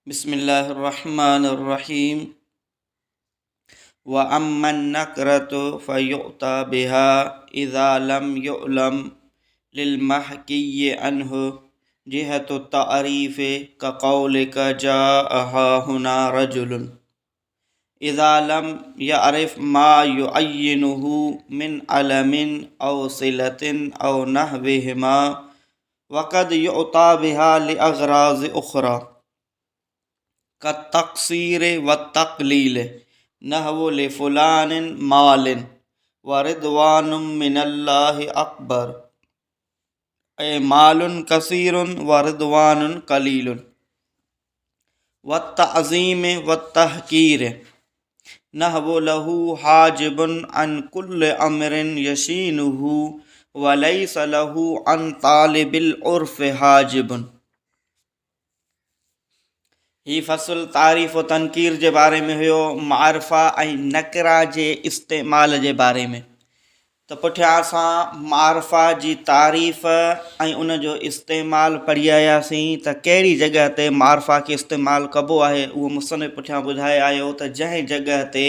بسم الله الرحمن الرحيم واما النكرة فيؤتى بها اذا لم يعلم للمحكي عنه جهة التعريف كقولك جاء ها هنا رجل اذا لم يعرف ما يعينه من علم او صلة او نحوهما وقد يؤتى بها لاغراض اخرى كالتقصير والتقليل نحو لفلان مال ورضوان من الله اكبر اي مال كثير ورضوان قليل والتعظيم والتحقير نحو له حاجب عن كل امر يشينه وليس له عن طالب العرف حاجب هي فصل تعريف و تنڪير جي باري ۾ هيو، معرفه ۽ نڪره جي استعمال جي باري ۾. ته پٺيان اسان معرفه جي تعريف ۽ ان جو استعمال پڙهي آياسين ته ڪهڙي جڳهه تي معرفه کي استعمال ڪبو آهي اهو مصنف پٺيان ٻڌائي آيو ته جنهن جڳهه تي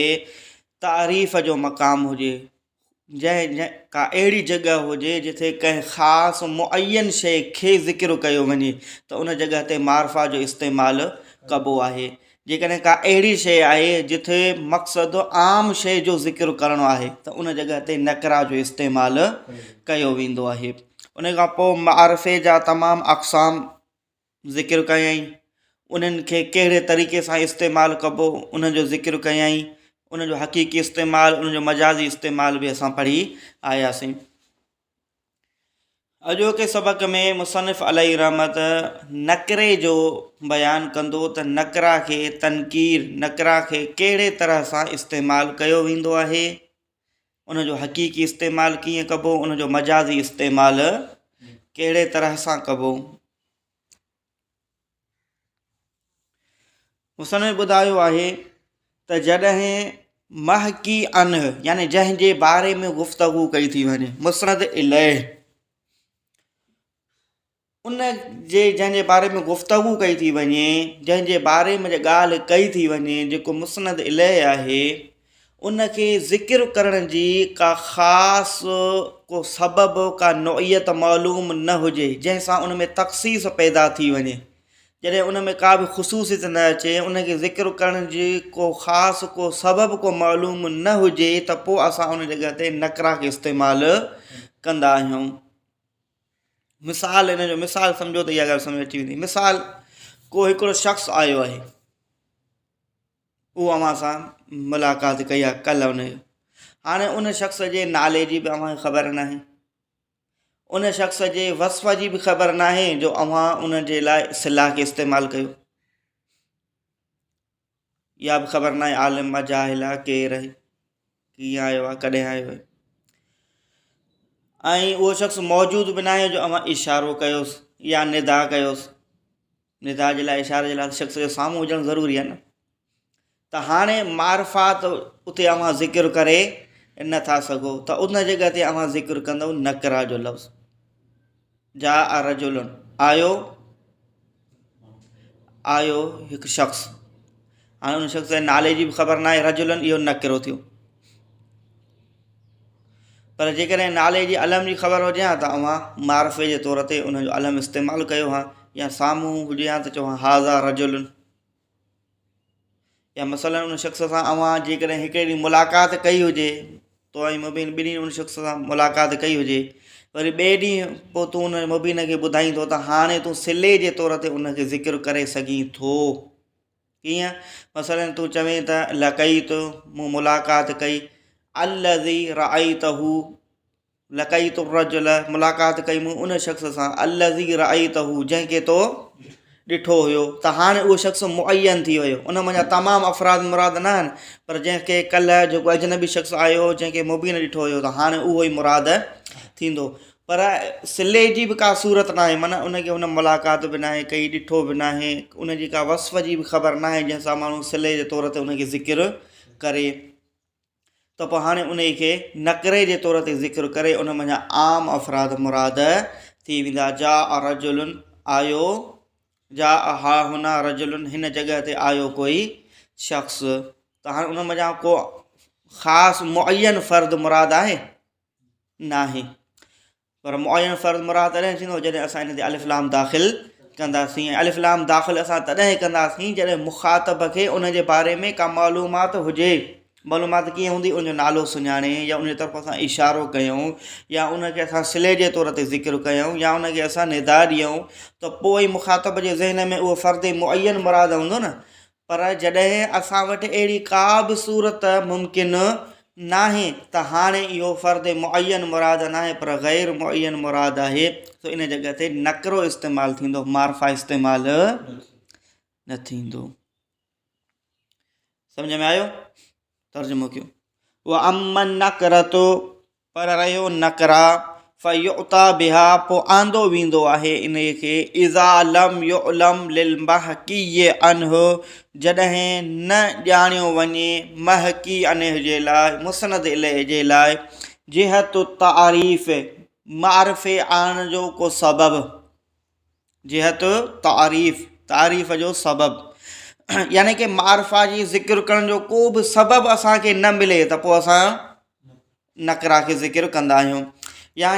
تعريف جو مقام هجي جنهن جنهن ڪا اهڙي جڳهه هجي جتي ڪنهن خاص معين شيء کي ذڪر ڪيو وڃي ته ان جڳهه تي معرفه جو استعمال ڪبو آهي. جيڪڏهن ڪا اهڙي شيء آهي جتي مقصد عام شيء جو ذڪر ڪرڻو آهي ته ان جڳهه تي نڪره جو استعمال ڪيو ويندو آهي. ان کان پوء معرفي جا تمام اقسام ذڪر ڪيائين، انهن کي ڪهڙي طريقي سان استعمال ڪبو ان جو ذڪر ڪيائين، ان جو حقيقي استعمال ان جو مجازي استعمال به اسان پڙهي آياسين. اڄوڪي سبق ۾ مصنف عليه رحمت نڪري جو بيان ڪندو ته نڪرا کي تنڪير نڪرا کي ڪهڙي طرح سان استعمال ڪيو ويندو آهي، ان جو حقيقي استعمال ڪيئن ڪبو، ان جو مجازي استعمال ڪهڙي طرح سان ڪبو. مصنف ٻڌايو آهي ته جڏهن محڪي عنه يعني جنهن جي باري ۾ گفتگو ڪئي ٿي وڃي مسند اليه ان جي جنهن جي باري ۾ گفتگو ڪئي ٿي وڃي جنهن جي باري ۾ ڳالهه ڪئي ٿي وڃي جيڪو مسند اليه آهي ان کي ذڪر ڪرڻ جي ڪا خاص ڪو سبب ڪا نوعيت معلوم نه هجي جنهن سان ان ۾ تخصيص پيدا ٿي وڃي جڏهن ان ۾ ڪا به خصوصيت نه اچي ان کي ذڪر ڪرڻ جي ڪو خاص ڪو سبب ڪو معلوم نه هجي ته پوء اسان ان جڳهه تي نڪره کي استعمال ڪندا آهيون مثال ان جو مثال سمجهو ته اها ڳالهه سمجهه اچي ويندي مثال ڪو هڪڙو شخص آيو آهي اهو اوهان سان ملاقات ڪئي آهي ڪلهه ان جو هاڻي ان شخص جي نالي جي به اوهان کي خبر ناهي ان شخص جي وصف جي به خبر ناهي جو اوهان ان جي لاء صلاح کي استعمال ڪيو اها به خبر ناهي عالم آهي جاهل آهي ڪير آهي ڪيئن آيو آهي ڪڏهن آيو آهي ۽ اهو شخص موجود به ناهي جو اوهان اشارو ڪيوس يا ندا ڪيوس ندا جي لاء اشاري جي لاء شخص جو سامهون هجڻ ضروري آهي نه ته هاڻي معرفات اتي اوهان ذڪر ڪري نٿا سگهو ته ان جڳهه تي اوهان ذڪر ڪندو نڪرا جو لفظ جاء رجل آيو آيو هڪ شخص هاڻي ان شخص جي نالي جي به خبر ناهي رجل اهو نڪرو ٿيو پر جيڪڏهن نالي جي علم جي خبر هجي ها ته اوهان معرفي جي طور تي ان جو علم استعمال ڪيو ها يا سامهون هجي ها ته چئو ها هذا رجل يا مثلا ان شخص سان اوهان جيڪڏهن هڪڙي ڏينهن ملاقات ڪئي هجي تو ۽ مبين ٻنهي ان شخص سان ملاقات ڪئي هجي وري ٻئي ڏينهن پوء تون ان مبين کي ٻڌائين ٿو ته هاڻي تون صلي جي طور تي ان کي ذڪر ڪري سگهين ٿو ڪيئن؟ مثلاً تون چوين ته لقيت، مون ملاقات ڪئي، الذي رايته، لقيت الرجل، ملاقات ڪئي مون ان شخص سان، الذي رايته، جنهن کي تو ڏٺو هيو ته هاڻي اهو شخص معين ٿي ويو ان منجهان تمام افراد مراد نه آهن پر جنهن کي ڪلهه جيڪو اجنبي شخص آيو هو جنهن کي مبين ڏٺو هيو ته هاڻي اهو ئي مراد ٿيندو پر صلي جي به ڪا صورت ناهي معنيٰ ان کي هن ملاقات به ناهي ڪئي ڏٺو به ناهي ان جي ڪا وصف جي به خبر ناهي جنهن سان ماڻهو صلي جي طور تي ان کي ذڪر ڪري ته پوء هاڻي ان کي نڪري جي طور تي ذڪر ڪري ان منجهان عام افراد مراد ٿي ويندا جاء رجل آيو جاء ها هنا رجل هن جڳهه تي آيو ڪوئي شخص ته هاڻي ان منجهان ڪو خاص معين فرد مراد آهي؟ ناهي. پر معين فرد مراد تڏهن ٿيندو جڏهن اسان ان تي الف لام داخل ڪنداسين ۽ الف لام داخل اسان تڏهن ڪنداسين جڏهن مخاطب کي ان جي باري ۾ ڪا معلومات هجي. معلومات ڪيئن هوندي؟ ان جو نالو سڃاڻي يا ان جي طرف اسان اشارو ڪيون يا ان کي اسان صلي جي طور تي ذڪر ڪيون يا ان کي اسان ندا ڏيون ته پوء ئي مخاطب جي ذهن ۾ اهو فرد معين مراد هوندو نه. پر جڏهن اسان وٽ اهڙي ڪا به صورت ممڪن ناهي ته هاڻي اهو فرد معين مراد ناهي پر غير معين مراد آهي سو ان جڳهه تي نڪرو استعمال ٿيندو معرفه استعمال نه ٿيندو. سمجھ ۾ آيو؟ ترجمو ڪيو واما النڪرة پر رهيو نڪرا فيؤتيٰ بها پوء آندو ويندو آهي انهيء کي اذا لم يعلم للمحڪي عنه جڏهن نه ڄاڻيو وڃي محڪي عنه جي لاء مسند اليه جي لاء جهت التعريف معرفي آڻڻ جو ڪو سبب جهت تعريف، تعريف جو سبب، يعني ڪه معرفه جي ذڪر ڪرڻ جو ڪو به سبب اسان کي نه ملي ته پوء اسان نڪرا کي ذڪر ڪندا آهيون يا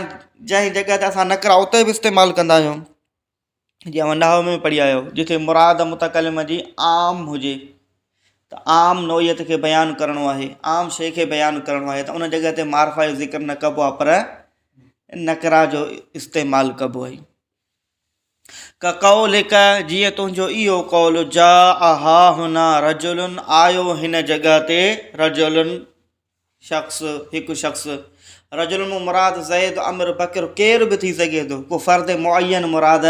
جنهن جڳهه تي اسان نڪرا اتي به استعمال ڪندا آهيون جيئن اوهان نحو ۾ پڙهي آيا آهيو جتي مراد متڪلم جي عام هجي ته عام نوعيت کي بيان ڪرڻو آهي عام شيء کي بيان ڪرڻو آهي ته ان جڳهه تي معرفه جو ذڪر نه ڪبو آهي پر نڪرا جو استعمال ڪبو آهي. ڪقولک، جيئن تنهنجو اهو قول، جاء هاهنا رجل، آيو هن جڳهه تي رجل شخص، هڪ شخص. رجل مان مراد زيد، عمرو، بڪر ڪير به ٿي سگهي ٿو، ڪو فرد معين مراد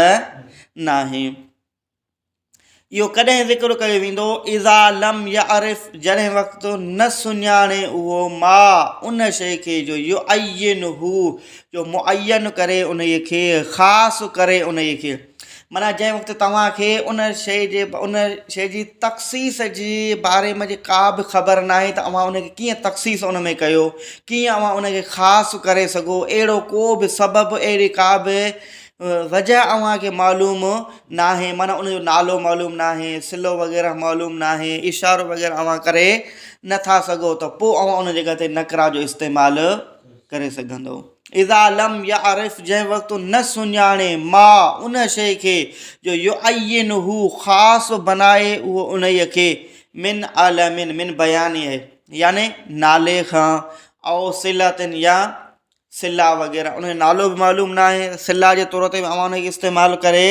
ناهي. اهو ڪڏهن ذڪر ڪيو ويندو؟ اذا لم يعرف جڏهن وقت نه سڃاڻي اهو ما ان شيء کي جو يعينه جو معين ڪري انهيء کي خاص ڪري انهيء کي معنيٰ جنهن وقت توهان کي ان شيء جي ان شيء جي تخصيص جي باري ۾ ڪا به خبر ناهي ته اوهان ان کي ڪيئن تخصيص ان ۾ ڪيو ڪيئن اوهان ان کي خاص ڪري سگهو اهڙو ڪو به سبب اهڙي ڪا به وجه اوهان کي معلوم ناهي معنيٰ ان جو نالو معلوم ناهي، صلو وغيره معلوم ناهي، اشارو وغيره اوهان ڪري نه ٿا سگهو ته پوء اوهان ان جڳهه تي نڪره جو استعمال ڪري سگهندو. اذا لم يعرف جنهن وقت نه سڃاڻي ما ان شيء کي جو يعينه خاص بنائي اهو انهيء کي من علم من بيانه يعني نالي کان او صلة يا صله وغيره ان جو نالو به معلوم نه آهي صله جي طور تي به اوهان ان کي استعمال ڪري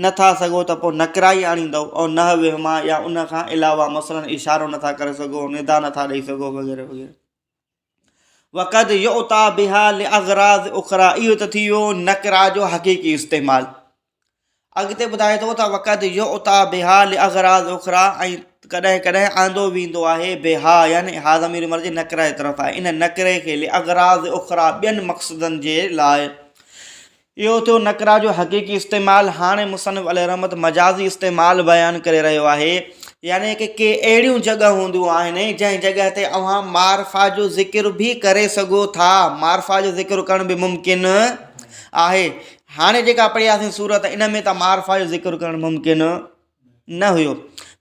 نٿا سگهو ته پوء نڪرا ئي آڻيندؤ او نحوهما يا ان کان علاوه مثلا اشارو نٿا ڪري سگهو ندا نٿا ڏئي سگهو وغيره وغيره وقد يؤتى بها لاغراض اخرى اهو ته ٿي ويو نڪرا جو حقيقي استعمال اڳتي ٻڌائي ٿو ته وقد يؤتيٰ بها لاغراض اخريٰ ۽ ڪڏهن ڪڏهن آندو ويندو آهي بها يعني ها ضمير مرجع نڪره جي طرف آهي ان نڪري کي لاغراض اخريٰ ٻين مقصدن جي لاء. اهو ٿيو نڪره جو حقيقي استعمال هاڻي مصنف عليه رحمت مجازي استعمال بيان ڪري رهيو آهي يعني ڪه ڪي اهڙيون جڳهه هونديون آهن جنهن جڳهه تي اوهان معرفه جو ذڪر به ڪري سگهو ٿا معرفه جو ذڪر ڪرڻ به ممڪن آهي هاڻي جيڪا پڙهياسين سورت ان ۾ ته معرفه جو ذڪر ڪرڻ ممڪن نه هيو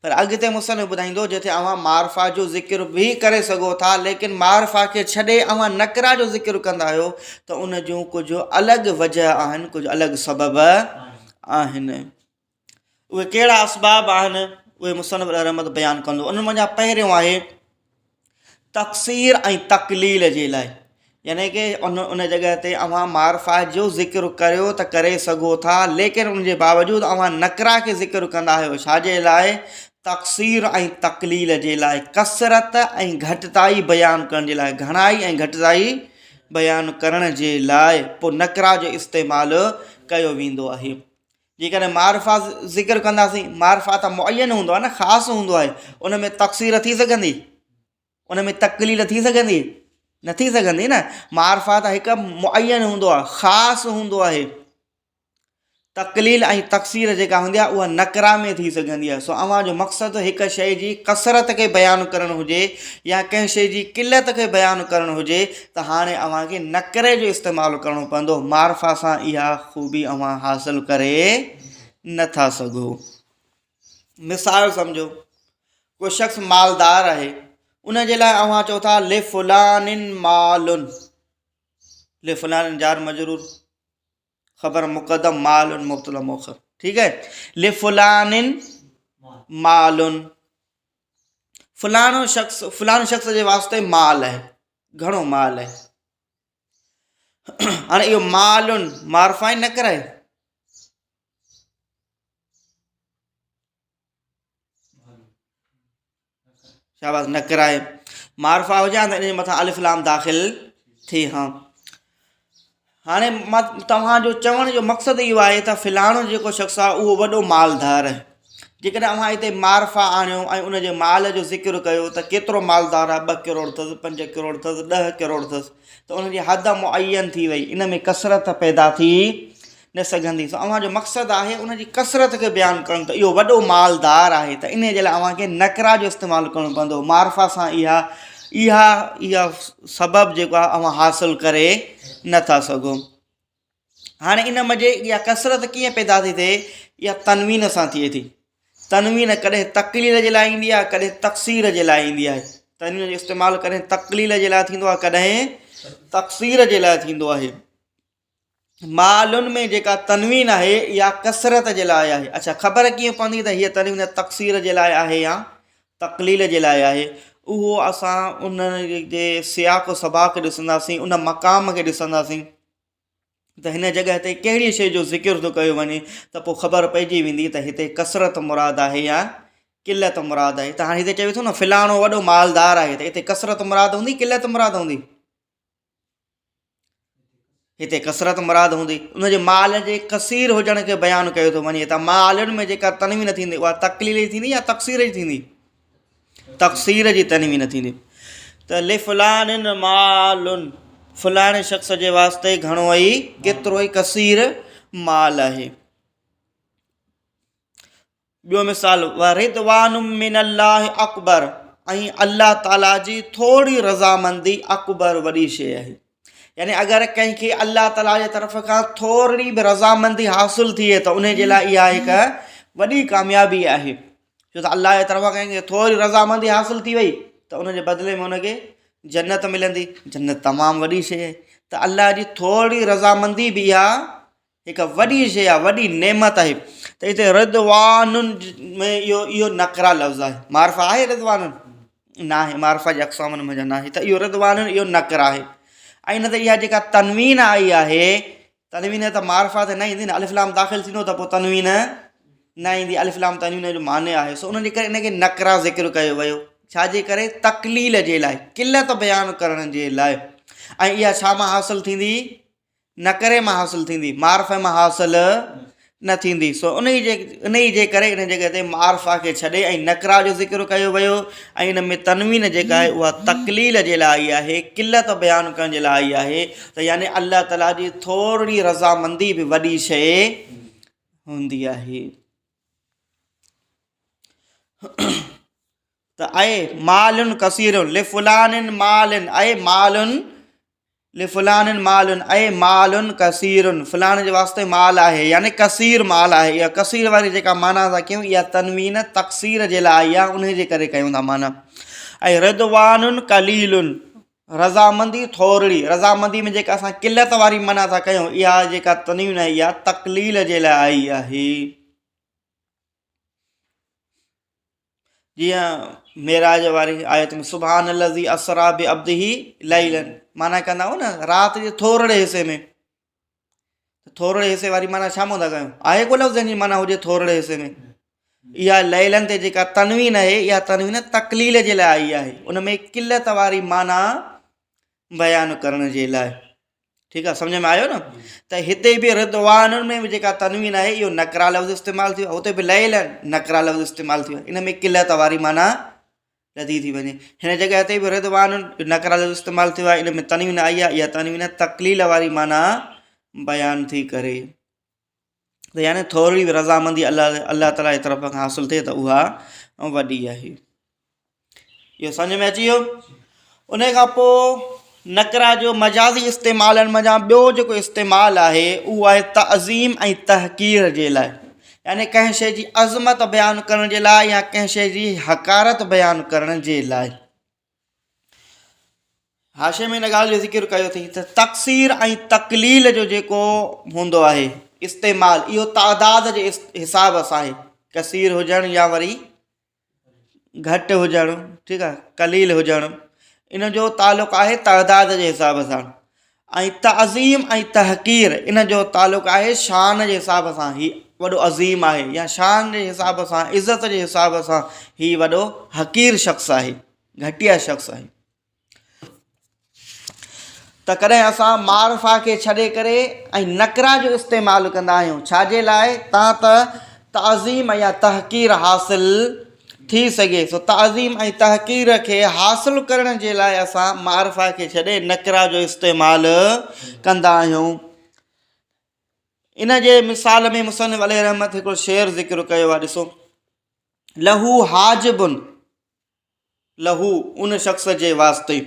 پر اڳتي مصنف ٻڌائيندو جتي اوهان معرفه جو ذڪر به ڪري سگهو ٿا ليڪن معرفه کي ڇڏي اوهان نڪره جو ذڪر ڪندا آهيو ته ان جون ڪجهه الڳ وجه آهن ڪجهه الڳ سبب آهن اهي ڪهڙا اسباب آهن اهي مصنف رحمت بيان ڪندو انهن منجهان پهريون آهي تقصير ۽ تقليل جي لاء يعني ڪه ان ان جڳهه تي اوهان معرفه جو ذڪر ڪريو ته ڪري سگهو ٿا ليڪن ان جي باوجود اوهان نڪره کي ذڪر ڪندا آهيو ڇا جي لاء تقصير ۽ تقليل جي لاء ڪثرت ۽ گهٽتائي بيان ڪرڻ جي لاء گهڻائي ۽ گهٽتائي بيان ڪرڻ جي لاء پوء نڪره جو استعمال ڪيو ويندو آهي جيڪڏهن معرفه ذڪر ڪنداسين، معرفه ته معين هوندو آهي نه، خاص هوندو آهي، ان ۾ تقصير ٿي سگهندي؟ ان ۾ تقليل ٿي سگهندي؟ نه ٿي سگهندي نه. معرفه ته هڪ معين هوندو آهي، خاص هوندو آهي. تقليل ۽ تقصير جيڪا هوندي آهي اها نڪره ۾ ٿي سگهندي آهي. سو اوهان جو مقصد هڪ شيء جي ڪثرت کي بيان ڪرڻ هجي يا ڪنهن شيء جي قلت کي بيان ڪرڻ هجي ته هاڻي اوهان کي نڪري جو استعمال ڪرڻو پوندو. معرفه سان اها خوبي اوهان حاصل ڪري نه ٿا سگهو. مثال سمجهو، ڪو شخص مالدار آهي، ان جي لاء اوهان چئو ٿا لفلان مال، لفلان جار مجرور خبر مقدم مال مبتدا مؤخر، ٺيڪ آهي، لفلان مال، فلاڻو شخص، فلاڻي شخص جي واسطي مال آهي، گهڻو مال آهي. هاڻي اهو مال معرفه آهي نڪره آهي؟ شاباس نڪره آهي. معرفه هجي ها ته ان جي مٿان الف لام داخل ٿئي ها. هاڻي مان توهان جو چوڻ جو مقصد اهو آهي ته فلاڻو جيڪو شخص آهي اهو وڏو مالدار آهي. جيڪڏهن اوهان هتي معرفه آڻيو ۽ ان جي مال جو ذڪر ڪيو ته ڪيترو مالدار آهي، ٻه ڪروڙ اٿس، پنج ڪروڙ اٿس، ڏهه ڪروڙ اٿس، ته ان جي حد معين ٿي وئي، ان ۾ ڪثرت پيدا ٿي نه سگهندي. سو اوهان جو مقصد آهي ان جي ڪثرت کي بيان ڪرڻ ته اهو وڏو مالدار آهي، ته انهي جي لاء اوهان کي نڪره جو استعمال ڪرڻو پوندو. معرفه سان اها اها اها سبب جيڪو آهي اوهان حاصل ڪري نه ٿا سگهو. هاڻي ان منجهه اها ڪثرت ڪيئن پيدا ٿي ٿئي؟ اها تنوين سان ٿئي ٿي. تنوين ڪڏهن تقليل جي لاء ايندي آهي، ڪڏهن تقصير جي لاء ايندي آهي. تنوين جو استعمال ڪڏهن تقليل جي لاء ٿيندو آهي، ڪڏهن تقصير جي لاء ٿيندو آهي. مالن ۾ جيڪا تنوين آهي اها ڪثرت جي لاء آهي. اڇا خبر ڪيئن پوندي ته هيء تنوين تقصير جي لاء آهي يا تقليل جي لاء آهي؟ اهو اسان ان جي سياق و سباق ڏسنداسين، ان مقام کي ڏسنداسين ته هن جڳهه تي ڪهڙي شيء جو ذڪر ٿو ڪيو وڃي ته پوء خبر پئجي ويندي ته هتي ڪثرت مراد آهي يا قلت مراد آهي. ته هاڻي هتي چوي ٿو نه فلاڻو وڏو مالدار آهي ته هتي ڪثرت مراد هوندي قلت مراد هوندي؟ هتي ڪثرت مراد هوندي. ان جي مال جي ڪثير هجڻ کي بيان ڪيو ٿو وڃي ته مالن ۾ جيڪا تنوين ٿيندي اها تقليل جي ٿيندي يا تقصير جي ٿيندي؟ تقصير جي تنوين ٿيندي. ته لفلان مال، فلاڻي شخص جي واسطي گهڻو ئي ڪيترو ئي ڪثير مال آهي. ٻيو مثال، ورضوان من الله اڪبر، ۽ الله تعاليٰ جي ٿوري رضامندي اڪبر وڏي شيء آهي. يعني اگر ڪنهن کي الله تعاليٰ جي طرف کان ٿورڙي به رضامندي حاصل ٿئي ته ان جي لاء اها هڪ وڏي ڪاميابي آهي. ڇو ته الله جي طرف کان ڪنهن کي ٿوري رضامندي حاصل ٿي وئي ته ان جي بدلي ۾ ان کي جنت ملندي. جنت تمام وڏي شيء آهي ته الله جي ٿورڙي رضامندي به اها هڪ وڏي شيء آهي، وڏي نعمت آهي. ته هتي رضوان ۾ اهو اهو نڪره لفظ آهي. معرفه آهي رضوان؟ ناهي، معرفه جي اقسامن منجهان ناهي. ته اهو رضوان اهو نڪره آهي. ۽ ان تي اها جيڪا تنوين آئي آهي، تنوين ته معرفه تي نه ايندي نه، الف لام داخل ٿيندو ته پوء تنوين نه ايندي، الف لام تنوين جو معني آهي. سو ان جي ڪري ان کي نڪره ذڪر ڪيو ويو. ڇا جي ڪري؟ تقليل جي لاء، قلت بيان ڪرڻ جي لاء. ۽ اها ڇا مان حاصل ٿيندي؟ نڪري مان حاصل ٿيندي، معرفه مان حاصل نه ٿيندي. سو انهي جي انهي جي ڪري ان جڳهه تي معرفه کي ڇڏي ۽ نڪره جو ذڪر ڪيو ويو ۽ ان ۾ تنوين جيڪا آهي اها تقليل جي لاء آئي آهي، قلت بيان ڪرڻ جي لاء آئي آهي ته يعني الله تعاليٰ جي ٿورڙي رضامندي به وڏي شيء هوندي آهي. ته اي مال ڪثير لفلان مال اي مال لفلان مال اي مال ڪثير فلاڻي جي واسطي مال آهي يعني ڪثير مال آهي. اها ڪثير واري جيڪا معنيٰ ٿا ڪيون اها تنوين تقصير جي لاء آئي آهي انهي جي ڪري ڪيون ٿا معنيٰ. ۽ رضوان قليل رضامندي ٿورڙي، رضامندي ۾ جيڪا اسان قلت واري معنيٰ ٿا ڪيون اها جيڪا تنوين آهي اها تقليل جي لاء آئي آهي. جيئن معراج واري آيت ۾ سبحان الذي اسرا بعبده ليلا معنيٰ ڪندا هو نه رات جي ٿورڙي حصي ۾ ٿورڙي حصي واري معنيٰ ڇا مان ٿا ڪيون آهي ڪو لفظ جنهن جي معنيٰ هجي ٿورڙي حصي ۾ اها ليلن تي جيڪا تنوين آهي اها تنوين تقليل جي لاء آئي آهي ان ۾ قلت واري معنيٰ بيان ڪرڻ جي لاء ٺيڪ آهي سمجھ ۾ آيو نه ته هتي به رضوان ۾ به جيڪا تنوين آهي اهو نڪرا لفظ استعمال ٿيو هتي به ليل نڪرا لفظ استعمال ٿيو ان ۾ قلت واري معنيٰ لڌي ٿي وڃي هن جڳهه تي به رضوان نڪرا لفظ استعمال ٿيو آهي ان ۾ تنوين آئي آهي اها تنوين تقليل واري معنيٰ بيان ٿي ڪري ته يعني ٿورڙي به رضامندي الله الله تعاليٰ جي طرف کان حاصل ٿئي ته اها وڏي آهي. اهو سمجھ ۾ اچي ويو. ان کان پوء نڪره جو مجازي استعمالن منجهان ٻيو جيڪو استعمال آهي اهو آهي تعظيم ۽ تحقير جي لاء. يعني ڪنهن شيء جي عظمت بيان ڪرڻ جي لاء يا ڪنهن شيء جي حقارت بيان ڪرڻ جي لاء. حاشي ۾ ان ڳالهه جو ذڪر ڪيو اٿئي ته تقصير ۽ تقليل جو جيڪو هوندو آهي استعمال اهو تعداد جي حساب سان آهي ڪثير هجڻ يا وري گهٽ هجڻ ٺيڪ آهي قليل هجڻ ان جو تعلق آهي تعداد جي حساب سان ۽ تعظيم ۽ تحقير ان جو تعلق آهي شان جي حساب سان هي وڏو عظيم آهي يا شان جي حساب سان عزت جي حساب سان هي وڏو حقير شخص آهي گهٽيا شخص آهي ته ڪڏهن اسان معرفه کي ڇڏي ڪري ۽ نڪره جو استعمال ڪندا آهيون ڇا جي لاء تان ته تعظيم يا تحقير حاصل ٿي سگهي سو تعظيم ۽ تحقير کي حاصل ڪرڻ جي لاء اسان معرفه کي ڇڏي نڪره جو استعمال ڪندا آهيون ان جي مثال ۾ مصنف عليه رحمت هڪڙو شعر ذڪر ڪيو آهي ڏسو له حاجب له ان شخص جي واسطي،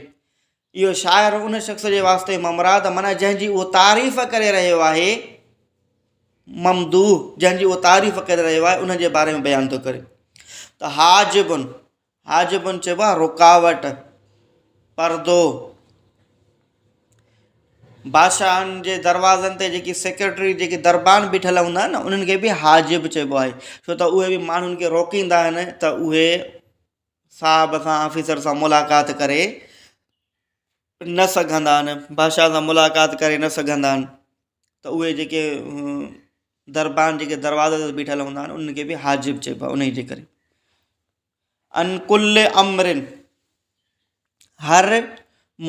اهو شاعر ان شخص جي واسطي ممراد معنيٰ جنهن جي اهو تعريف ڪري رهيو آهي، ممدوح جنهن جي اهو تعريف ڪري رهيو آهي ان جي باري ۾ بيان ٿو ڪري ته حاجب، حاجب چئبو آهي رڪاوٽ، پردو. بادشاهن جي دروازن تي جيڪي سيڪريٽري جيڪي دربان بيٺل هوندا آهن نه انهن کي به حاجب چئبو آهي ڇو ته اهي به ماڻهن کي روڪيندا آهن ته اهي صاحب سان آفيسر سان ملاقات ڪري نه سگهندا آهن بادشاهه سان ملاقات ڪري نه سگهندا آهن ته اهي جيڪي دربان جيڪي دروازي تي بيٺل هوندا آهن انهن کي به حاجب چئبو آهي انهي جي ڪري عن ڪل امر هر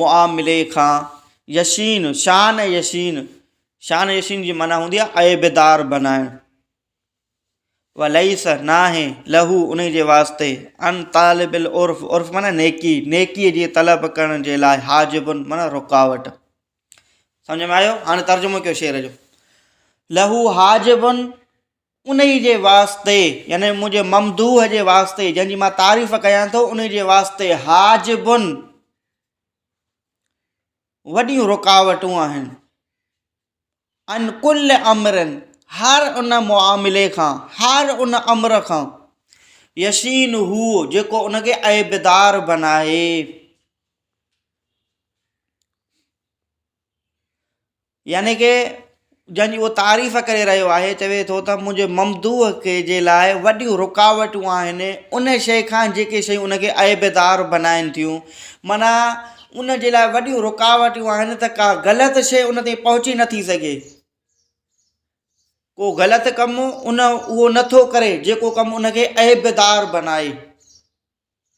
معاملي کان يشين شان يشين شان يشين جي معنيٰ هوندي آهي عيبدار بنائڻ وليس ناهي له ان جي واسطي عن طالب العرف عرف معنيٰ نيڪي نيڪي جي طلب ڪرڻ جي لاء حاجب معنيٰ رڪاوٽ سمجھ ۾ آيو هاڻي ترجمو ڪيو شعر جو له حاجب انهيء جي واسطي، يعني منهنجي ممدوح جي واسطي، جنهن جي مان تعريف ڪيان ٿو، انهيء جي واسطي حاجب وڏيون رڪاوٽون آهن. عن ڪل امر هر ان معاملي کان، هر ان امر کان، يشينه جيڪو ان کي عيبدار بنائي. يعني ڪه جنهن جي اهو تعريف ڪري رهيو آهي چوي ٿو ته منهنجي ممدوح کي جي لاء وڏيون رڪاوٽون آهن ان شيء کان جيڪي شيون ان کي عيبدار بنائن ٿيون معنيٰ ان جي لاء وڏيون رڪاوٽون آهن ته ڪا غلط شيء ان تائين پهچي نٿي سگهي ڪو غلط ڪم ان اهو نٿو ڪري جيڪو ڪم ان کي عيبدار بنائي.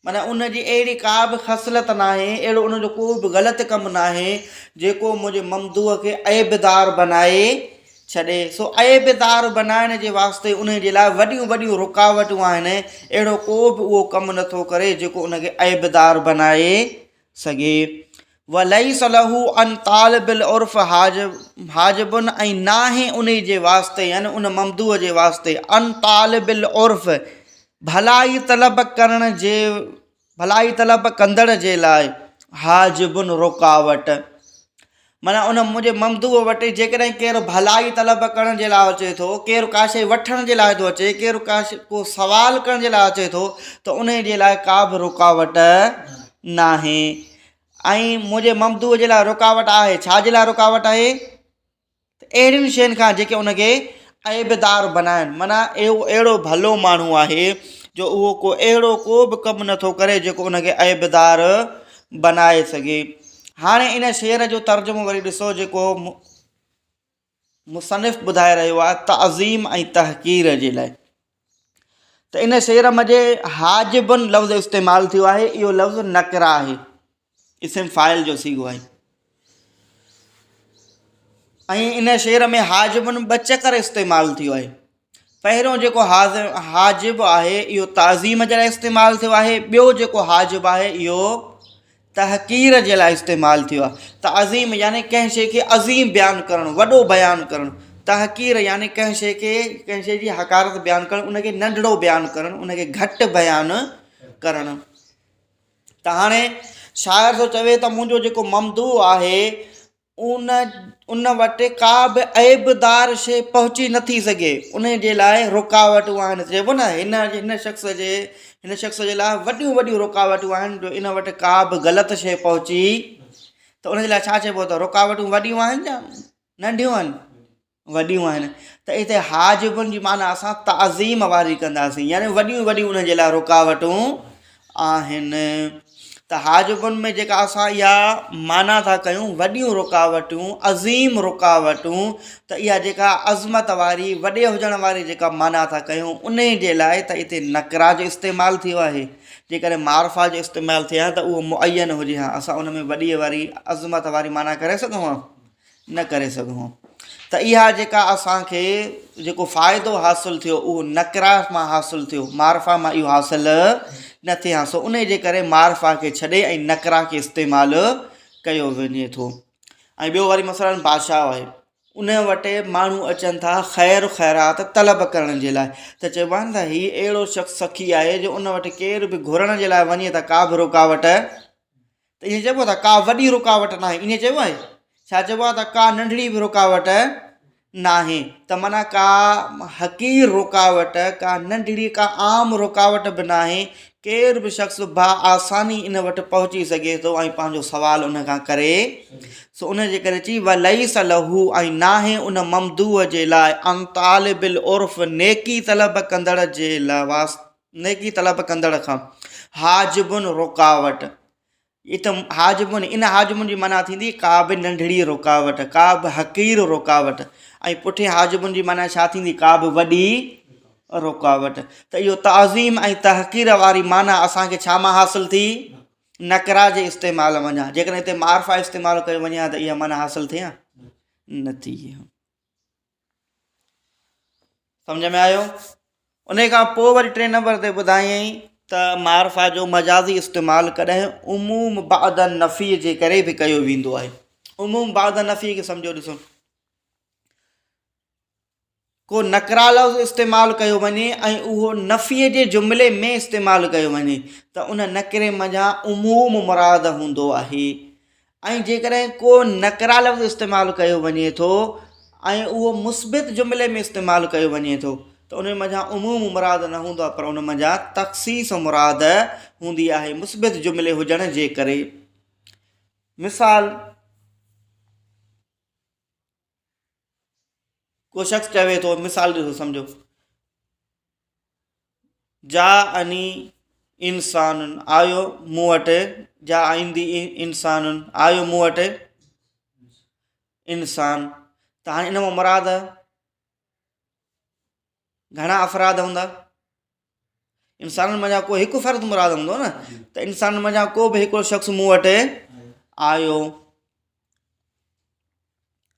معنيٰ ان جي اهڙي ڪا به خصلت ناهي، اهڙو ان جو ڪو به غلط ڪم ناهي، جيڪو منهنجي ممدوح کي عيبدار بنائي ڇڏي. سو عيبدار بنائڻ جي واسطي انهي جي لاء وڏيون وڏيون رڪاوٽون آهن، اهڙو ڪو به اهو ڪم نٿو ڪري، جيڪو ان کي عيبدار بنائي سگهي. وليس له عن طالب العرف حاجب ۽ ناهي انهي جي واسطي يعني ان ممدوح جي واسطي عن طالب العرف ڀلائي طلب ڪرڻ جي ڀلائي طلب ڪندڙ جي لاء حاجب رڪاوٽ معنيٰ ان منهنجي ممدوح وٽ جيڪڏهن ڪير ڀلائي طلب ڪرڻ جي لاء اچي ٿو، ڪير ڪا شيء وٺڻ جي لاء ٿو اچي، ڪير ڪا شيء ڪو سوال ڪرڻ جي لاء اچي ٿو ته انهي جي لاء ڪا به رڪاوٽ ناهي ۽ منهنجي ممدوح جي لاء رڪاوٽ آهي ڇا جي لاء رڪاوٽ آهي ته اهڙين شين کان جيڪي ان کي عيبدار بنائن معنيٰ اهو اهڙو ڀلو ماڻهو آهي جو اهو ڪو اهڙو ڪو به ڪم نٿو ڪري جيڪو ان کي عيبدار بنائي سگهي هاڻي ان شعر جو ترجمو وري ڏسو جيڪو مصنف ٻڌائي رهيو آهي تعظيم ۽ تحقير جي لاء ته ان شعر منجهه حاجبن لفظ استعمال ٿيو آهي اهو لفظ نڪره آهي اسم فاعل جو صيغو آهي ۽ ان شعر ۾ حاجبن ٻه چڪر استعمال ٿيو آهي پهريون جيڪو حاجب آهي اهو تعظيم جي لاء استعمال ٿيو آهي ٻيو جيڪو حاجب آهي اهو تحقير جي لاء استعمال ٿيو آهي تعظيم يعني ڪنهن شيء کي عظيم بيان ڪرڻ وڏو بيان ڪرڻ تحقير يعني ڪنهن شيء کي ڪنهن شيء جي حقارت بيان ڪرڻ ان کي ننڍڙو بيان ڪرڻ ان کي گهٽ بيان ڪرڻ ته هاڻي شاعر ٿو چوي ته منهنجو جيڪو ممدوح آهي ان ان وٽ ڪا به عيبدار شيء پهچي نٿي سگهي ان جي لاء رڪاوٽون آهن چئبو نه هن هن شخص جي هن شخص جي لاء وڏيون وڏيون رڪاوٽون آهن جو ان وٽ ڪا به غلط شيء پهچي ته ان جي لاء ڇا چئبو ته رڪاوٽون وڏيون آهن يا ننڍيون آهن وڏيون آهن ته اتي حاجبن جي معنيٰ اسان تعظيم واري ڪنداسين يعني وڏيون وڏيون انهن جي لاء رڪاوٽون آهن ته حاجبن ۾ جيڪا اسان اها معنيٰ ٿا ڪيون وڏيون رڪاوٽون عظيم رڪاوٽون ته اها جيڪا عظمت واري وڏي هجڻ واري جيڪا معنيٰ ٿا ڪيون ان جي لاء ته اتي نڪرا جو استعمال ٿيو آهي جيڪڏهن معرفا جو استعمال ٿئي ها ته اهو معين هجي ها اسان ان ۾ وڏي واري عظمت واري معنيٰ ڪري سگهون ها نه ڪري سگهون ته اها جيڪا اسان کي جيڪو فائدو حاصل ٿيو اهو نڪرا مان حاصل ٿيو معرفا مان اهو حاصل نه ٿئي ها سو ان جي ڪري معرفا کي ڇڏي ۽ نڪرا کي استعمال ڪيو وڃي ٿو ۽ ٻيو وري مثلا بادشاهه آهي ان وٽ ماڻهو اچن ٿا خير خيرات طلب ڪرڻ جي لاء ته چئبو آهي نه ته هي اهڙو شخص سخي آهي جو ان وٽ ڪير به گهرڻ جي لاء وڃي ته ڪا به رڪاوٽ ته ائين چئبو ته ڪا وڏي رڪاوٽ ناهي ائين چئبو آهي ڇا چئبو آهي ته ڪا ننڍڙي به رڪاوٽ ناهي ته معنيٰ ڪا حقير رڪاوٽ ڪا ننڍڙي ڪا عام رڪاوٽ به ناهي ڪير به شخص با آساني ان وٽ پهچي سگهي ٿو ۽ پنهنجو سوال ان کان ڪري سو ان جي ڪري چي وليس له ۽ ناهي ان ممدوح جي لاء ان طالب العرف نيڪي طلب ڪندڙ جي لاء نيڪي طلب ڪندڙ کان حاجب رڪاوٽ ات حاجب ان حاجب جي معنيٰ ٿيندي ڪا به ننڍڙي رڪاوٽ ڪا به حقير رڪاوٽ ۽ پٺين حاجب جي معنيٰ ڇا ٿيندي ڪا به وڏي رڪاوٽ ته اهو تعظيم ۽ تحقير واري معنيٰ اسان کي ڇا مان حاصل ٿي نڪرا جي استعمال منجهان جيڪڏهن هتي معرفا استعمال ڪيو وڃي ها ته اها معنيٰ حاصل ٿئي ها نه ٿئي ها سمجھ ۾ آيو ان کان پوء وري ٽئين نمبر تي ٻڌايائين ته معرفه جو مجازي استعمال ڪڏهن عموم بعد النفي جي ڪري به ڪيو ويندو آهي عموم بعد النفي کي سمجھو ڏسو ڪو نڪرا لفظ استعمال ڪيو وڃي ۽ اهو نفي جي جملي ۾ استعمال ڪيو وڃي ته ان نڪري منجهان عموم مراد هوندو آهي ۽ جيڪڏهن ڪو نڪرا لفظ استعمال ڪيو وڃي ٿو ۽ اهو مثبت جملي ۾ استعمال ڪيو وڃي ٿو ته ان منجهان عموم مراد نه هوندو آهي پر ان منجهان تخصيص مراد هوندي آهي مثبت جملي هجڻ جي ڪري. مثال. ڪو شخص چوي ٿو مثال ڏسو سمجهو. جاءني انسان آيو مون وٽ جا عندي انسان آيو مون وٽ انسان ته هاڻي ان مان مراد گهڻا افراد هوندا انسانن منجهان ڪو هڪ فرد مراد هوندو نه ته انسانن منجهان ڪو به هڪڙو شخص مون وٽ آيو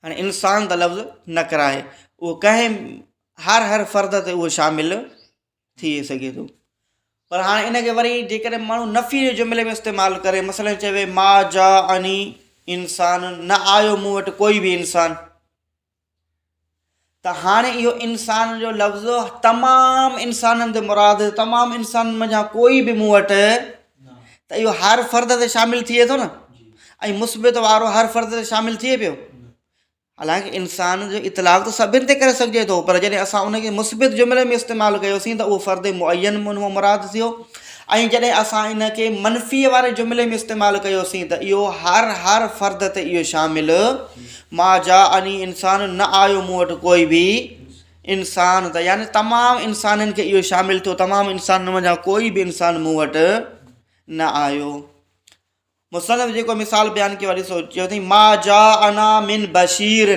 هاڻي انسان ته لفظ نڪر آهي اهو ڪنهن هر هر فرد تي اهو شامل ٿي سگهي ٿو پر هاڻي ان کي وري جيڪڏهن ماڻهو نفي جي جملي ۾ استعمال ڪري مثلا چوي ما جاءني انسان نه آيو مون وٽ ڪوئي به انسان ته هاڻي اهو انسان جو لفظ تمام انسانن تي مراد تمام انسانن منجهان ڪوئي به مون وٽ ته اهو هر فرد تي شامل ٿئي ٿو نه ۽ مثبت وارو هر فرد تي شامل ٿئي پيو حالانڪه انسان جو اطلاق ته سڀن تي ڪري سگهجي ٿو پر جڏهن اسان ان کي مثبت جملي ۾ استعمال ڪيوسين ته اهو فرد معين ان مان مراد ٿيو ۽ جڏهن اسان ان کي منفي واري جملي ۾ استعمال ڪيوسين ته اهو هر هر فرد تي اهو شامل ما جاءني انسان نه آيو مون وٽ ڪوئي به انسان ته يعني تمام انسانن کي اهو شامل ٿيو تمام انسانن منجهان ڪوئي به انسان مون وٽ نه آيو مصنف جيڪو مثال بيان ڪيو آهي ڏسو چيو اٿئي ما جاءنا من بشير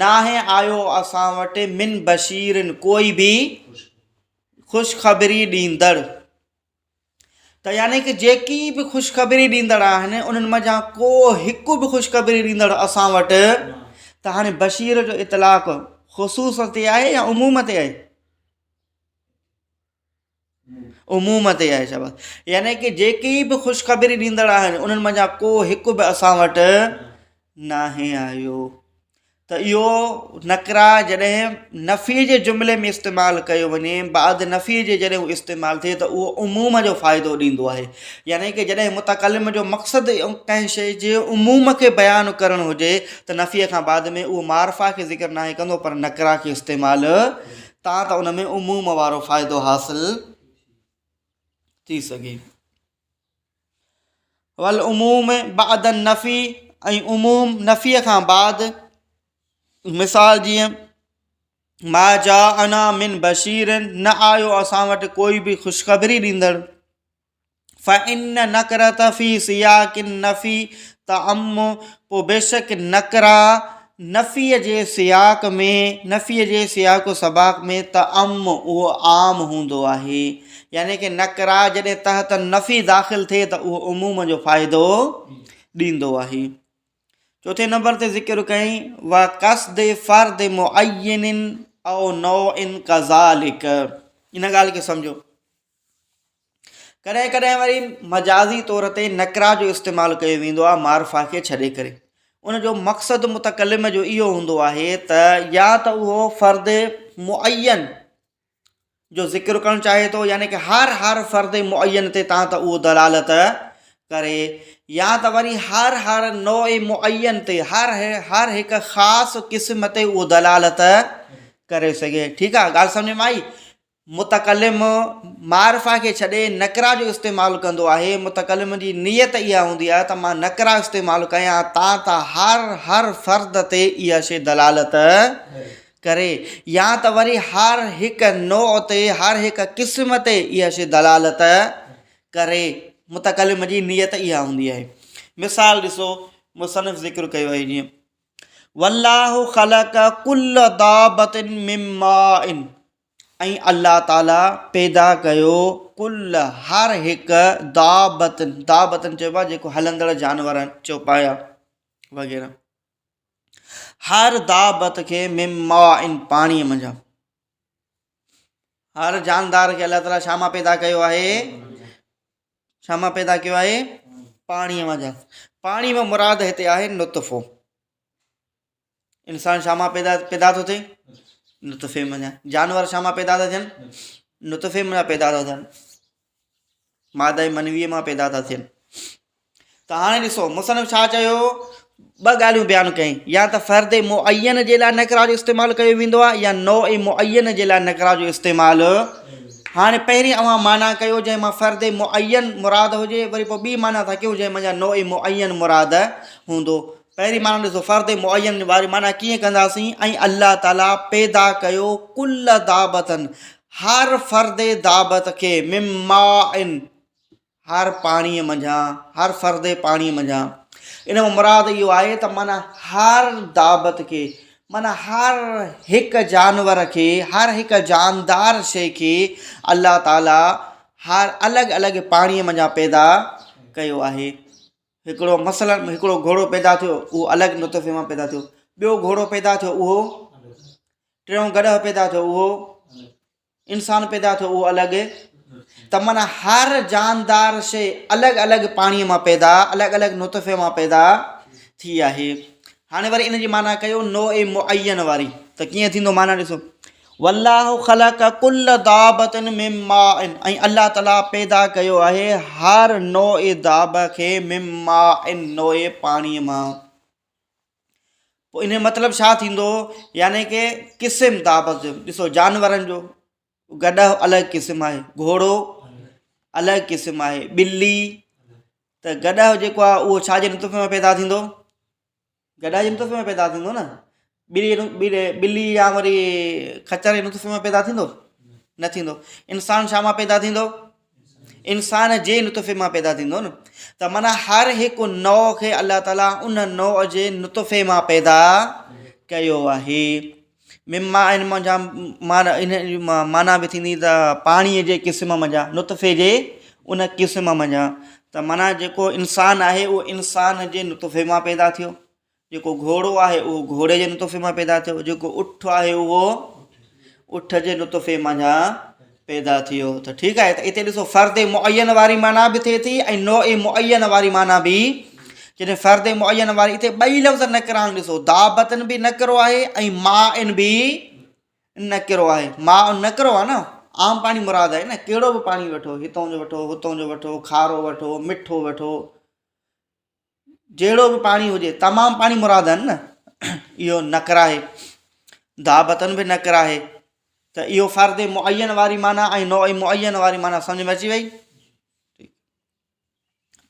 ناهي آيو اسان وٽ من بشير ڪوئي به خوشخبري ڏيندڙ ته يعني ڪه جيڪي به خوشخبري ڏيندڙ آهن انهن منجهان ڪو هڪ به خوشخبري ڏيندڙ اسان وٽ ته هاڻي بشير جو اطلاق خصوص تي آهي يا عموم تي آهي عموم تي آهي شاباس يعني ڪه جيڪي به خوشخبري ڏيندڙ آهن انهن منجهان ڪو هڪ به اسان وٽ ناهي آيو. ته اهو نڪره جڏهن نفي جي جملي ۾ استعمال ڪيو وڃي بعد نفي جي جڏهن اهو استعمال ٿئي ته اهو عموم جو فائدو ڏيندو آهي يعني ڪه جڏهن متڪلم جو مقصد ڪنهن شيء جي عموم کي بيان ڪرڻ هجي ته نفي کان بعد ۾ اهو معرفه کي ذڪر ناهي ڪندو پر نڪره کي استعمال تان ته ان ۾ عموم وارو فائدو حاصل ٿي سگهي. والعموم بعد النفي ۽ عموم نفي کان بعد مثال جيئن ما جاءنا من بشير نه آيو اسان وٽ ڪوئي به خوشخبري ڏيندڙ فإن نڪرة في سياق النفي تعم پوء بيشڪ نڪرا نفي جي سياق ۾، نفي جي سياق و سباق ۾ تعم اهو عام هوندو آهي. يعني ڪه نڪره جڏهن تحت النفي داخل ٿئي ته اهو عموم جو فائدو ڏيندو آهي. چوٿين نمبر تي ذڪر ڪيائين وقصد فرد معين او نوع ڪذالڪ ان ڳالهه کي سمجهو. ڪڏهن ڪڏهن وري مجازي طور تي نڪرا جو استعمال ڪيو ويندو آهي معرفه کي ڇڏي ڪري ان جو مقصد متڪلم جو اهو هوندو آهي ته يا ته اهو فرد معين جو ذڪر ڪرڻ چاهي ٿو يعني ڪه هر هر فرد معين تي تان ته اهو دلالت ڪري يا ته وري هر هر نوع معين تي هر هر هڪ خاص قسم تي اهو دلالت ڪري سگهي ٺيڪ آهي ڳالهه سمجھ ۾ آئي متڪلم معرفه کي ڇڏي نڪره جو استعمال ڪندو آهي، متڪلم جي نيت اها هوندي آهي ته مان نڪره استعمال ڪيان تان ته هر هر فرد تي اها شيء دلالت ڪري يا ته وري هر هڪ نوع تي هر هڪ قسم تي اها شيء دلالت ڪري متڪلم جي نيت اها هوندي آهي. مثال ڏسو مصنف ذڪر ڪيو آهي جيئن والله خلق ڪل دابة من ماء ۽ الله تعالي پيدا ڪيو ڪل هر هڪ دابة دابة چئبو آهي جيڪو هلندڙ جانور آهن چوپايا وغيره هر دابت کي من ماء پاڻي منجهان هر جاندار کي الله تعالي ڇا مان پيدا ڪيو آهي ڇا مان پيدا ڪيو آهي پاڻي منجهان پاڻي مان مراد هتي آهي نطفو انسان ڇا مان پيدا پيدا ٿو ٿئي؟ نطفي منجهان. جانور ڇا مان پيدا ٿا ٿين؟ نطفي منجهان پيدا ٿا ٿين. ماده منويء مان پيدا ٿا ٿين. ته هاڻي ڏسو مصنف ڇا چيو؟ ٻه ڳالهيون بيان ڪيائين يا ته فرد معين جي لاء نڪرا جو استعمال ڪيو ويندو آهي يا نوع معين جي لاء نڪرا جو استعمال هاڻي پهرين اوهان معنيٰ ڪيو جنهن مان فرد معين مراد هجي وري پوء ٻي معنيٰ ٿا ڪيون جنهن منجهان نوع معين مراد هوندو پهرين معنيٰ ڏسو فرد معين واري معنيٰ ڪيئن ڪنداسين ۽ الله تعاليٰ پيدا ڪيو ڪل دابتن هر فرد دابت کي من ماء هر پاڻيء منجهان هر فرد پاڻيء منجهان ان مان مراد اهو آهي ته معنيٰ هر دابت کي معنيٰ هر هڪ جانور کي هر هڪ جاندار شيء کي الله تعاليٰ هر الڳ الڳ پاڻيء منجهان پيدا ڪيو آهي هڪڙو مثلاً هڪڙو گهوڙو پيدا ٿيو اهو الڳ نطفي مان پيدا ٿيو ٻيو گهوڙو پيدا ٿيو اهو ٽيون گڏهه پيدا ٿيو اهو انسان پيدا ٿيو اهو الڳ ته معنيٰ هر جاندار شيء الڳ الڳ پاڻيء مان پيدا الڳ الڳ نطفي مان پيدا ٿي آهي هاڻي وري ان جي معنيٰ ڪيو نوع معين واري ته ڪيئن ٿيندو معنيٰ ڏسو والله خلق ڪل دابة من ماء ۽ الله تعالي پيدا ڪيو آهي هر نوع دابه کي من ماء نوع پاڻي مان پوء ان جو مطلب ڇا ٿيندو يعني ڪي قسم دابت جو ڏسو جانورن جو گڏهه الڳ قسم آهي گهوڙو الڳ قسم آهي ٻلي ته گڏهه جيڪو آهي اهو ڇا جي نطفي مان پيدا ٿيندو؟ گڏهه جي نطفي مان پيدا ٿيندو نه ٻلي ٻلي يا وري خچر جي نطفي مان پيدا ٿيندو؟ نه ٿيندو. انسان ڇا مان پيدا ٿيندو؟ انسان جي نطفي مان پيدا ٿيندو نه ته معنيٰ هر هڪ نوع کي الله تعاليٰ ان نوع جي نطفي مان پيدا ڪيو آهي. مما ان منجهان معنيٰ ان جي معنيٰ به ٿيندي ته پاڻيء جي قسم منجهان نطفي جي ان قسم منجهان ته معنيٰ جيڪو انسان آهي اهو انسان جي نطفي مان پيدا ٿيو جيڪو گهوڙو آهي اهو گهوڙي جي نطفي مان پيدا ٿيو جيڪو اٺ آهي اهو اٺ جي نطفي منجهان پيدا ٿيو ته ٺيڪ آهي ته اتي ڏسو فرد معين واري معنيٰ به ٿئي ٿي ۽ نوع معين واري معنيٰ به جڏهن فرد معين واري اتي ٻئي لفظ نڪرا آهن ڏسو دابتن به نڪرو آهي ۽ ماء به نڪرو آهي. ماء نڪرو آهي نه عام پاڻي مراد آهي نه ڪهڙو به پاڻي وٺو هتون جو وٺو هتون جو وٺو کارو وٺو مٺو وٺو جهڙو به پاڻي هجي تمام پاڻي مراد آهن نه اهو نڪر آهي دابتن به نڪر آهي ته اهو فرد معين واري معنيٰ ۽ نوع معين واري معنيٰ سمجھ ۾ اچي وئي.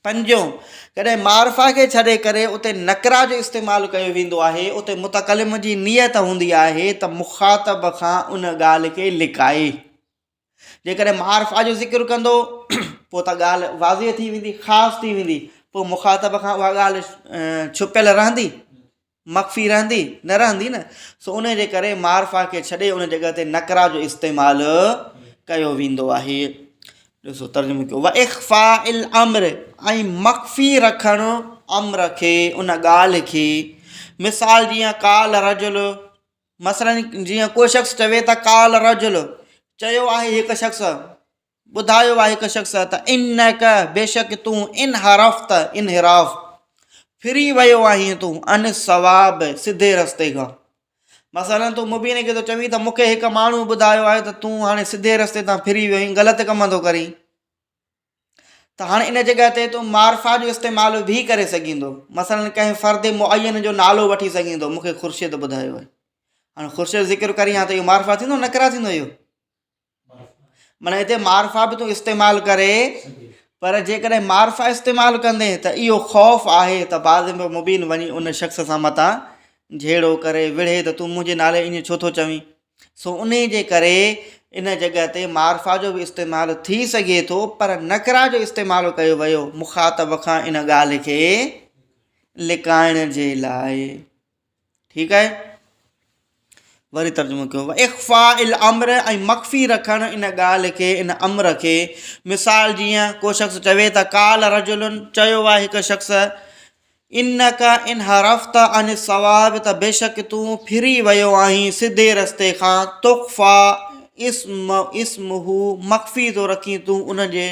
پنجون، ڪڏهن معرفه کي ڇڏي ڪري اتي نڪره جو استعمال ڪيو ويندو آهي، اتي متڪلم جي نيت هوندي آهي ته مخاطب کان ان ڳالهه کي لڪائي. جيڪڏهن معرفه جو ذڪر ڪندو پوء ته ڳالهه واضح ٿي ويندي، خاص ٿي ويندي، پوء مخاطب کان اها ڳالهه ڇپيل رهندي. مخفي رهندي؟ نه رهندي نه. سو ان جي ڪري معرفه کي ڇڏي ان جڳهه تي نڪره جو استعمال ڪيو ويندو آهي. ڏسو ترجمو ڪيو واخفاء الامر ۽ مخفي رکڻ امر کي ان ڳالهه کي مثال جيئن قال رجل مثلا جيئن ڪو شخص چوي ته قال رجل چيو آهي هڪ شخص ٻڌايو آهي هڪ شخص ته انک بيشڪ تون انحرفت انحراف ڦري ويو آهين تون عن الصواب سڌي رستي کان مثلا تون مبين کي ٿو چوين ته مون کي هڪ ماڻهو ٻڌايو آهي ته تون هاڻي سڌي رستي تان ڦري ويو آهين غلط ڪم ٿو ڪرين ته هاڻي ان جڳهه تي تون معرفه جو استعمال به ڪري سگهين ٿو مثلا ڪنهن فرد معين جو نالو وٺي سگهين ٿو مون کي خورشيد ٻڌايو آهي هاڻي خورشيد ذڪر ڪرين ها ته اهو معرفه ٿيندو نڪره ٿيندو اهو معنيٰ هتي معرفه به تون استعمال ڪري پر جيڪڏهن معرفه استعمال ڪندين ته اهو خوف آهي ته بعد ۾ مبين وڃي ان شخص سان متان جهيڙو ڪري وڙهي ته تون منهنجي نالي ائين ڇو ٿو چوين سو انهي جي ڪري ان جڳهه تي معرفه جو به استعمال ٿي سگهي ٿو پر نڪره جو استعمال ڪيو ويو مخاطب کان ان ڳالهه کي لڪائڻ جي لاء. ٺيڪ آهي وري ترجمو ڪيو اخفاء الامر ۽ مخفي رکڻ ان ڳالهه کي ان امر کي مثال جيئن ڪو شخص چوي ته قال رجل چيو آهي هڪ شخص انک انحرفت عن الصواب ته بيشڪ تون ڦري ويو آهين سڌي رستي کان تخفا اسم اسمه مخفي ٿو رکين تون ان جي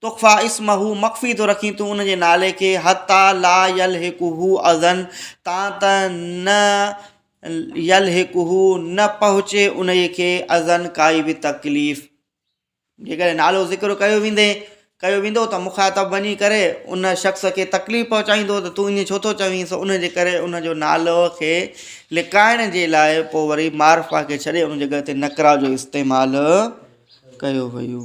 تخفيٰ اسمه مخفي ٿو رکين تون ان جي نالي کي حتيٰ لا يلحقه اذًا تان ته نه يلحقه نه پهچي انهيء کي اذًا ڪائي به تڪليف. جيڪڏهن نالو ذڪر ڪيو ويندي ڪيو ويندو ته مخاطب وڃي ڪري ان شخص کي تڪليف پهچائيندو ته تون ائين ڇو ٿو چوين سو ان جي ڪري ان جو نالو کي لڪائڻ جي لاء پوء وري معرفه کي ڇڏي ان جڳهه تي نڪره جو استعمال ڪيو ويو.